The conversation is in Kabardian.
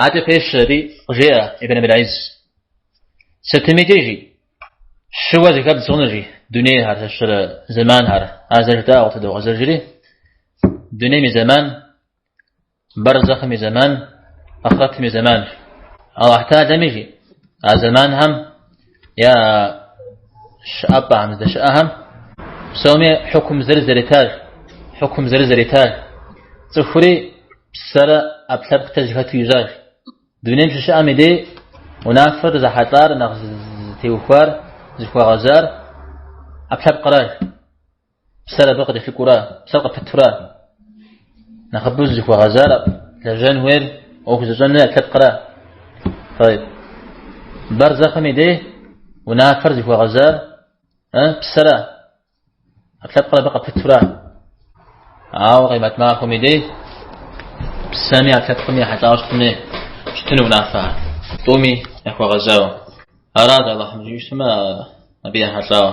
Адэкӏэ пещэ аби къыжеӏэ Ибн Абил Изз. Сытым и дежи щыуэ зэхэбдз хъуну жи дунейхэр, зэщэрэ зэманхэр. Ар зэ жытӏауэ къытыдогъэзэжри, дунейм и зэман, бэрзэхъым и зэман, ахърэтым и зэман. Аллахь Тэхьэлами жи а зэманхэм я щыӏэпӏэхэм, здэщыӏэхэм псоми хьукум зырыз зэритащ, хьукум зырыз зэритащ. Цӏыхури псэрэ ӏэпкълъэпкъкӏэ зэхэту ищӏащ. Дунейм щыщыӏэм и дей унафэр зэхьэлӏар, нэхъ зытеухуар, зыхуэгъэзар ӏэпкълъэпкъращ. Псэр абы къыкӏэлъыкӏуэурэ, псэр къыпытурэ. Нэхъыбэу зыхуэгъэзар лэжьэн хуейр, ӏуэху зыщӏэн хуейр ӏэпкълъэпкъра. Тӏэйб. Бэрзэхъым и дей унафэр зыхуэгъэзар псэра. ӏэпкълъэпкъыр абы къыпытурэ. Ауэ къемэт махуэм и дей псэми ӏэпкълъэпкъми ехьэлӏауэ щытыну щытыну унафэхэр. Тӏуми яхуэгъэзауэ. Арат Алыхьым жиӏэу щытмэ, абы ехьэлӏауэ.